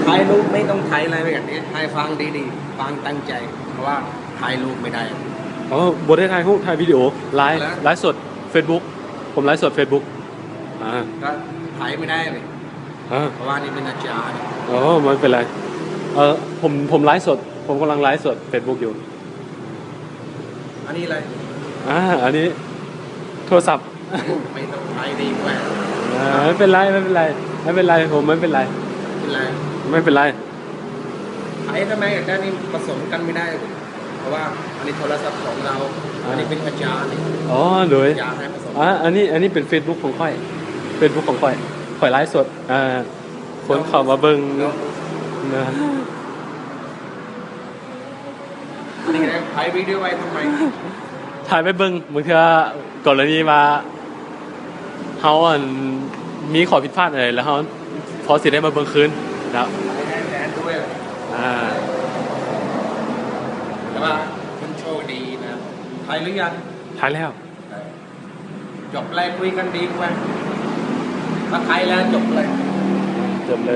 ຖ່າຍຮູບໄມ່ຕ້ອງຖ່າຍລາຍລະອຽດເດ້ ຖ່າຍຟັງດີໆ ຟັງຕັ້ງໃຈ ເພາະວ່າຖ່າຍຮູບໄມ່ໄດ້. ອໍ ບໍ່ໄດ້ຖ່າຍຮູບ ຖ່າຍວິດີໂອ ໄລ ແລ້ວ ໄລສົດເຟສບຸກ ຜົມໄລສົດເຟສບຸກ ອາ ກໍຖ່າຍໄມ່ໄດ້ເລີຍ ອາ ເພາະວ່ານີ້ເປັນອາຈານ. ອໍ ບໍ່ເປັນໄລ ເອີ ຜົມ ຜົມໄລສົດ ຜົມກຳລັງໄລສົດເຟສບຸກຢູ່. ອັນນີ້ລະ ອາ ອັນນີ້ໂທລະສັບ ໄມ່ຕ້ອງໃຊ້ດີກວ່າ. ເອີ ບໍ່ເປັນໄລ ບໍ່ເປັນໄລ ບໍ່ເປັນໄລ ຜົມ ບໍ່ເປັນໄລ ເປັນໄລ ບໍ່ເປັນໄລ. ໄອ້ທຳໄມອັນນີ້ປະສົມກັນໄມ່ໄດ້? ເພາະວ່າອັນນີ້ໂທລະສັບຂອງເຮົາ ອາ ອັນນີ້ເປັນອາຈານ. ອໍ ໂດຍ ຢາກໃຫ້ປະສົມ ອາ ອັນນີ້ ອັນນີ້ເປັນເຟສບຸກຂອງຂ້ອຍ ເຟສບຸກຂອງຂ້ອຍ ຂ້ອຍໄລສົດ ອາ ຄົນເຂົ້າມາເບິ່ງ ລອງເບິ່ງ ນະ. ອັນນີ້ກໍໄດ້ ຖ່າຍວິດີໂອໄວ້ທຳໄມ? ຖ່າຍໄວ້ເບິ່ງ ບາງເທື່ອກໍລະນີວ່າເຮົາ ອັນ ມີຂໍ້ຜິດພາດອັນໃດ ແລ້ວເຮົາພໍຊິໄດ້ມາເບິ່ງຄືນນະ. ຖ່າຍໃຫ້ແຟນດ້ວຍ ອາ ແຕ່ວ່າເພິ່ນໂຊດີນະ. ຖ່າຍຫຼືຍັງ? ຖ່າຍແລ້ວ. ຈົບເລີຍ ຄຸຍກັນດີກວ່າ ມາຖ່າຍແລ້ວຈົບເລີຍ ຈົບເລີຍ.